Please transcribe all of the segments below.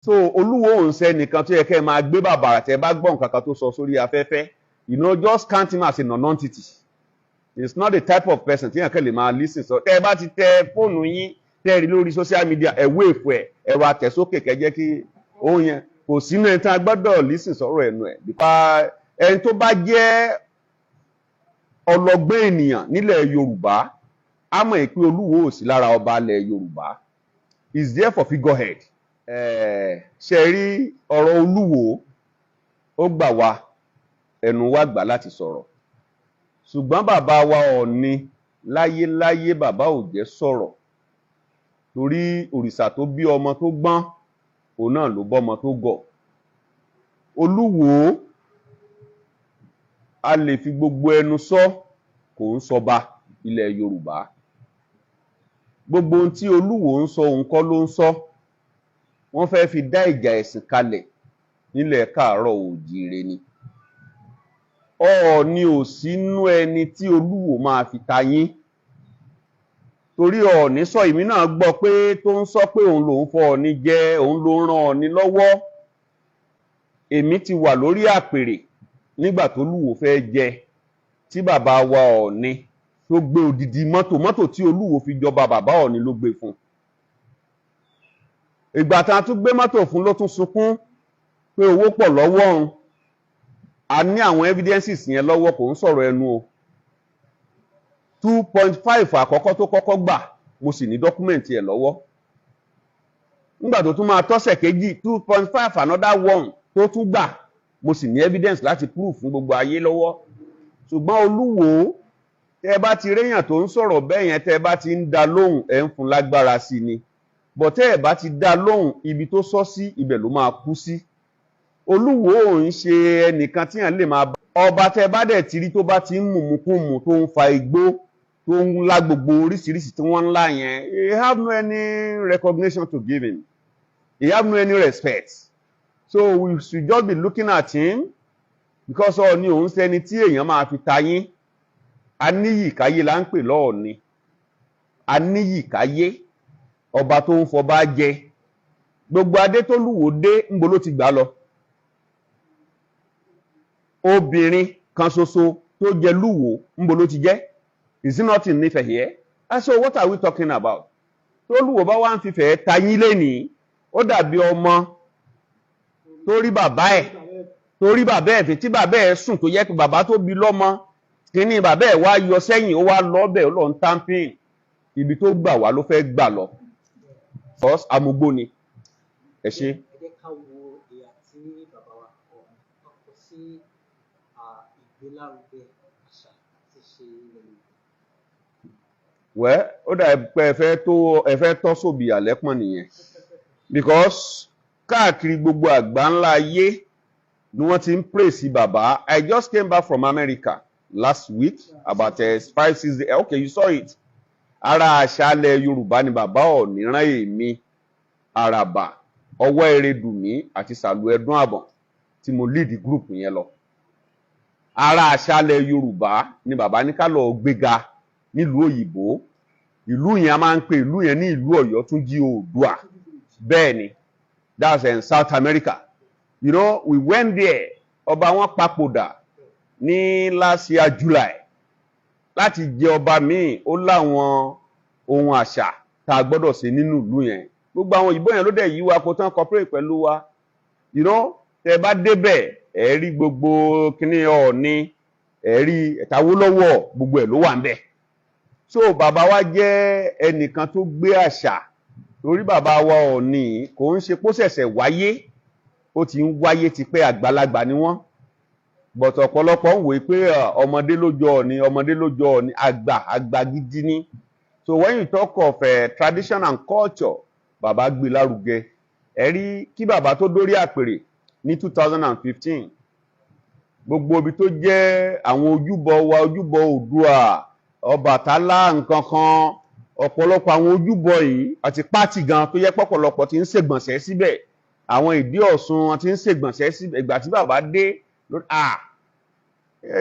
So Olúwo òun ṣe nìkan tó yẹ kẹ́ ẹ máa gbé bàbàrà. Tẹ́ bá gbọ́ nǹkan kan tó sọ sórí afẹ́fẹ́, just count him as a non-entity. It's not the type of person tí yẹn kẹ́ lè máa listen sọ. Tẹ́ ẹ bá ti tẹ fóònù yín, tẹ́ ẹ rí lórí social media, ẹ wave ẹ, ẹ̀rọ àtẹ̀sókè kẹ́ jẹ́ kí òun yẹn kò sínú ẹni tí a gbọ́dọ̀ listen sọ̀rọ̀ ẹnu ẹ̀. Because ẹni tó bá jẹ́ ọlọ́gbọ́n ènìyàn nílẹ̀ Yorùbá á mọ̀ pé Olúwo ò sí lára ọba ilẹ̀ Yorùbá, is there for figurehead. Ṣe rí ọ̀rọ̀ Olúwo, ó gbà wá, ẹnu wa gbà láti sọ̀rọ̀, ṣùgbọ́n bàbá wa Ọọ̀ni, láyéláyé, bàbá ò jẹ́ sọ̀rọ̀, torí òrìṣà tó bí ọmọ tó gbọ́n, òun náà ló bọ́mọ tó gọ̀. Olúwo, a lè fi gbogbo ẹnu sọ, kò ń sọba ilẹ̀ Yorùbá. Gbogbo ohun tí Olúwo ń sọ, òun kọ́ ló ń sọ. Wọ́n fẹ́ fi dá ìjà ẹ̀sìn kalẹ̀ nílẹ̀ Káàárọ̀ Oòjíire ni. Ọọ̀ni ò sínú ẹni tí Olúwo máa fi ta yín, torí Ọọ̀ni sọ, èmi náà gbọ́ pé tó ń sọ pé òun lòún fọ Ọọ̀ni jẹ, òun ló ń ràn Ọọ̀ni lọ́wọ́. Èmi ti wà lórí àpèrè nígbà tó Olúwo fẹ́ jẹ, tí bàbá wa Ọọ̀ni tó gbé odidi mọ́tò, mọ́tò tí Olúwo fi jọba, bàbá Ọọ̀ni ló gbé fún. Ìgbà tá a tún gbé mọ́tò fún, ló tún sunkún pé owó pọ̀ lọ́wọ́ òun. A ní àwọn evidences yẹn lọ́wọ́, kò ń sọ̀rọ̀ ẹnu o. 2.5 àkọ́kọ́ tó kọ́kọ́ gbà, mo sì ní document ẹ̀ lọ́wọ́. Nígbà tó tún máa tọ́sẹ̀ kejì, 2.5 another one tó tún gbà, mo sì ní evidence láti prove fún gbogbo ayé lọ́wọ́. Ṣùgbọ́n Olúwo, tẹ́ ẹ bá ti réyàn tó ń sọ̀rọ̀ bẹ́ẹ̀ yẹn, tẹ́ ẹ bá ti ń da lóhùn, ẹ̀ ń fún lágbára sí ni. Bọ̀ tẹ́ ẹ bá ti dá lóhùn, ibi tó sọ sí, ibẹ̀ ló máa kú sí. Olúwo ò ń ṣe ẹnìkan tí yàn lè máa bá ọba. Tẹ́ ẹ bá dẹ̀ ti rí tó bá ti ń mùmùkùmù, tó ń fa igbó, tó ń lá gbogbo oríṣiríṣi tí wọ́n ń lá yẹn, he have no any recognition to give him, he have no any respect. So we should just be looking at him, because Ọọ̀ni òun ṣẹni tí èèyàn máa fi ta yín. Aníyìkáyé là ń pè lọ́ọ̀ni, aníyìkáyé, ọba tó ń fọba jẹ. Gbogbo adé tó lúwo dé, ńbo ló ti gbà lọ? Obìnrin kan ṣoṣo tó jẹ lúwo, ńbo ló ti jẹ? Is it not in Ifẹ̀ here? And so what are we talking about? Tó lúwo bá wá ń fífẹ́ ta yín lénìí, ó dàbí ọmọ tó rí bàbá ẹ̀, tó rí bàbá ẹ̀ fi tí bàbá ẹ̀ sùn, tó yẹ kí bàbá tó bí lọ́mọ kíní, bàbá ẹ̀ wá yọ sẹ́yìn, ó wá lọ́bẹ̀, ó lọ ń tamping. Ibi tó gbà wá ló fẹ́ gbà lọ. Because amugbó ni. Ẹ ṣe. Ẹ jẹ́ ká wo ìhà tí bàbá wa Ọọ̀ni tán kọ sí ìgbélárugẹ àṣà àti ìṣe ilẹ̀ Yorùbá. Wẹ́ ó dà pé ẹ fẹ́ tó, ẹ fẹ́ tọ́ sóbì àlẹ́pọ̀n nìyẹn, because káàkiri gbogbo àgbá ńlá ayé ni wọ́n ti ń praise bàbá. I just came back from America last week, about 5, 6 days. Okay, you saw it. Ara àṣàlẹ̀ Yorùbá ni bàbá Ọọ̀ni rán èmi, Àràbà Ọwọ́ Erédùnmí àti Sàlù Ẹdún Àbọ̀n tí mo lead group yẹn lọ. Ara àṣàlẹ̀ Yorùbá ni bàbá ní ká lọ gbéga nílùú òyìnbó. Ìlú yẹn, a máa ń pè ìlú yẹn ní ìlú Ọ̀yọ́ tún jí Oòduà. Bẹ́ẹ̀ ni, that's in South America. We went there. Ọba wọn papòdà ní last year July. Láti jẹ ọba míì, ó láwọn ohun àṣà tá a gbọ́dọ̀ ṣe nínú ìlú yẹn. Gbogbo àwọn òyìnbó yẹn ló dẹ̀ yí wa kó tán cooperate pẹ̀lú wa. Tẹ́ bá débẹ̀, ẹ rí gbogbo kíní Ọọ̀ni, ẹ rí ẹ̀tàwólọ́wọ̀, gbogbo ẹ̀ ló wà ńbẹ̀. So bàbá wa jẹ́ ẹnìkan tó gbé àṣà, torí bàbá wa Ọọ̀ni kò ń ṣe kó ṣẹ̀ṣẹ̀ wáyé, ó ti ń wáyé tipẹ́. Àgbàlagbà ni wọ́n, but ọ̀pọ̀lọpọ̀ ń wòó pé ọmọdé ló jọ Ọọ̀ni, ọmọdé ló jọ Ọọ̀ni. Àgbà, àgbà gidi ni. So when you talk of tradition and culture, bàbá gbé lárugẹ. Ẹ rí kí bàbá tó dórí àpèrè ní 2015, gbogbo ibi tó jẹ́ àwọn ojúbọ wa, ojúbọ Oòduà, Ọbàtálá, nǹkan kan, ọ̀pọ̀lọpọ̀ àwọn ojúbọ yìí àti pátì gan tó yẹ pọ̀pọ̀lọpọ̀ ti ń ṣègbọ̀nsẹ̀ síbẹ̀, àwọn ìdí Ọ̀ṣun ti ń ṣègbọ̀nsẹ̀ síbẹ̀. Ìgbà tí bàbá dé,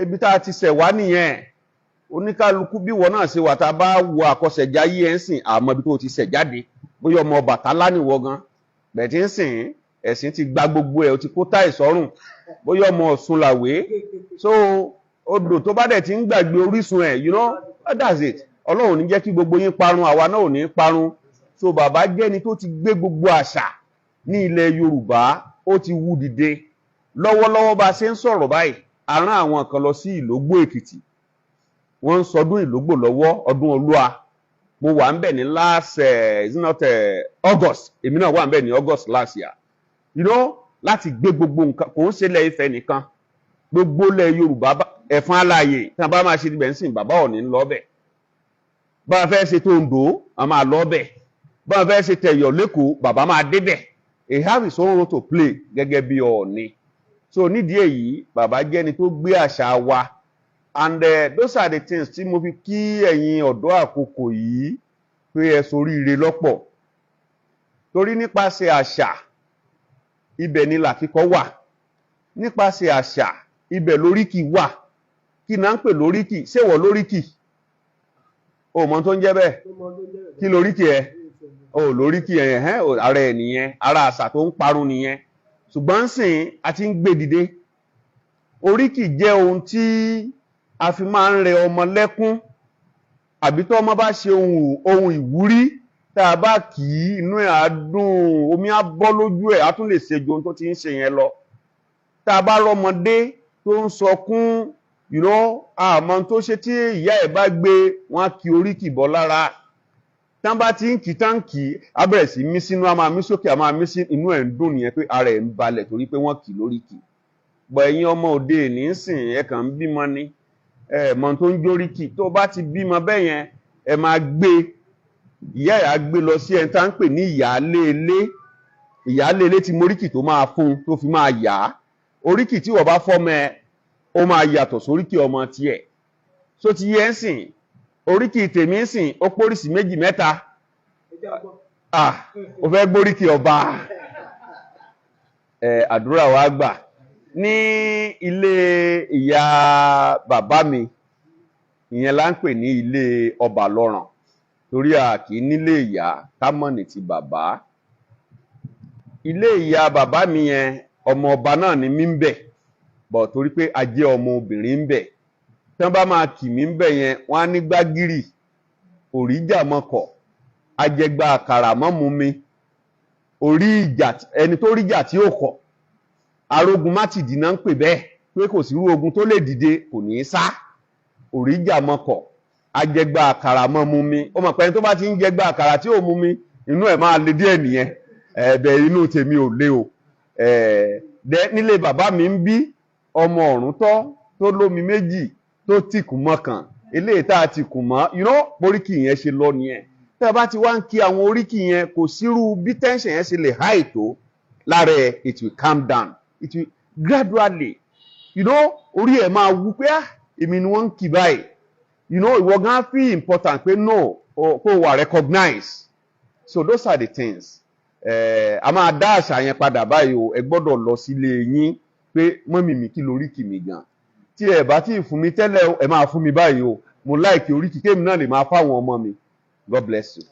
ibi tá a ti ṣẹ̀ wá nìyẹn. Oníkálukú, bí ìwọ náà ṣe wà, tá a bá wo àkọsẹ̀jáyé ẹ̀ ń sìn, àmọ́ ibi tó ti ṣẹ̀ jáde, bóyá ọmọ Ọbàtálá nìwọ gan bẹ̀ tí ń sìn. Ẹ̀sìn ti gba gbogbo ẹ̀, ó ti kó táì sọ́rùn, bóyá ọmọ Ọ̀ṣun làwé. So odò tó bá dẹ̀ ti ń gbàgbé orísun ẹ̀, that's it. Ọlọ́run ò ní jẹ́ kí gbogbo yín parun, àwa náà ò ní parun. So bàbá jẹ́ni tó ti gbé gbogbo àṣà ní ilẹ̀ Yorùbá, ó ti wú dìde. Lọ́wọ́lọ́wọ́ bá a ṣe ń sọ̀rọ̀ báyìí, a rán àwọn kan lọ sí Ìlógbò Èkìtì, wọ́n ń sọdún Ìlógbò lọ́wọ́, ọdún Olúwa. Mo wà ń bẹ̀ ní last is not August, èmi náà wà ń bẹ̀ ní August last year, láti gbé gbogbo nǹkan. Kò ń ṣe ilẹ̀ Ifẹ̀ nìkan, gbogbo ilẹ̀ Yorùbá. Ẹ̀fọn aláàyè tí wọ́n bá máa ṣe ibẹ̀ ń sìn, bàbá Ọọ̀ni ń lọ bẹ̀. Bá a fẹ́ ṣe tó Oǹdó, a máa lọ bẹ̀. Bá a fẹ́ ṣe tẹ̀yọ̀ lẹ́kọ̀ọ́, bàbá máa débẹ̀. He have his own role to play gẹ́gẹ́ bí Ọọ̀ni. So nídìí èyí, bàbá jẹ́ni tó gbé àṣà wa, and those are the things tí mo fi kí ẹ̀yin ọ̀dọ́ àkókò yìí pé ẹ soríire lọ́pọ̀, torí nípasẹ̀ àṣà, ibẹ̀ ni làkíkọ́ wà. Nípasẹ̀ àṣà, ibẹ̀ lóríkì wà. Kí náà ń pè lóríkì? Ṣéwọ̀ lóríkì? O mọ tó ń jẹ́ bẹ́ẹ̀? Kí lóríkì ẹ? O lóríkì ẹ? Ẹ̀hẹ́n, ara ẹ̀ nìyẹn, ara àṣà tó ń parun nìyẹn. Ṣùgbọ́n sìn a ti ń gbé dìde. Oríkì jẹ́ ohun tí a fi máa ń rẹ ọmọ lẹ́kún, àbí tó ọmọ bá ṣe ohun ìwúrí, tá a bá kì í, inú ẹ̀ á dùn, omi á bọ́ lójú ẹ̀, á tún lè ṣe ju ohun tó ti ń ṣe yẹn lọ. Tá a bá rọ́mọdé tó ń sọkún, àmọ́ tó ṣe, tí ìyá ẹ̀ bá gbé wọn á kí oríkì bọ́ lára. Tán bá ti ń kì, tán kì í, á bẹ̀rẹ̀ sí mí sínú, á máa mí sókè, á máa mí sí inú, ẹ̀ ń dùn nìyẹn, pé ara ẹ̀ ń balẹ̀ torí pé wọ́n kì í lóríkì bọ̀. Ẹ̀yin ọmọ òde ìní ń sìn, ẹ kàn ń bímọ ni, ẹ mọ tó ń jóríkì. Tó bá ti bímọ bẹ́ẹ̀ yẹn, ẹ máa gbé, ìyá ẹ̀ á gbé lọ sí ẹni tá ń pè ní ìyáálé ilé. Ìyáálé ilé ti moríkì tó máa fún un tó fi máa yá á. Oríkì tí wọ́n bá fọ́mọ ẹ, ó máa yàtọ̀ sóríkì ọmọ tiẹ̀. So ti yẹ ń sìn, oríkì tèmi ń sìn, ó póríṣi méjì mẹ́ta. Ah, ó fẹ́ gbóríkì ọba ẹ. Àdúrà wa gbà ní ilé ìyá bàbá mi, ìyẹn là ń pè ní ilé ọba lọ́ràn, torí a kì í nílé ìyá ká mọ̀ ní ti bàbá. Ilé ìyá bàbá mi yẹn, ọmọ ọba náà ni mí ń bẹ̀ bọ̀, torí pé a jẹ́ ọmọ obìnrin ń bẹ̀. Tí wọ́n bá máa kì mí ń bẹ̀ yẹn, wọ́n á ní gbágìrì òríjà mọ́kọ̀, ajẹgba àkàrà mọ́ mú mi orí ìjà, ẹni tó ríjà tí ó kọ̀, arógun mátìdí náà ń pè bẹ́ẹ̀, pé kò sí irú ogun tó lè dìde, kò ní í sá. Òríjà mọ́kọ̀, ajẹgba àkàrà mọ́ mú mi. Ó mọ̀ pé ẹni tó bá ti ń jẹgba àkàrà tí ò mú mi, inú ẹ̀ máa le díẹ̀ nìyẹn. Ẹ̀ẹ́dẹ̀ inú tèmi ò le o. Ẹ̀ẹ́dẹ̀ nílé bàbá mi ń bí ọmọ ọ̀rún tọ́ tó lómi méjì tó tìkù mọ́kàn, eléyìí tá a ti kù mọ́, oríkì yẹn ṣe lọ nìyẹn. Tí a bá ti wá ń kí àwọn oríkì yẹn, kò sírú bí tension yẹn ṣe lè high tó lára ẹ̀, it will calm down, it will gradually, orí ẹ̀ máa wú pé, ah, èmi ni wọ́n ń kí báyìí. Ìwọ gan feel important pé no, kó wà recognize. So those are the things. A máa dá àṣà yẹn padà báyìí o. Ẹ gbọ́dọ̀ lọ sílé yín pé, mummy mi, kí lóríkì mi gan tí ẹ bá tí ì fún mi tẹ́lẹ̀, ẹ máa fún mi báyìí o. Mo like oríkì kémi náà lè máa fáwọn ọmọ mi. God bless you.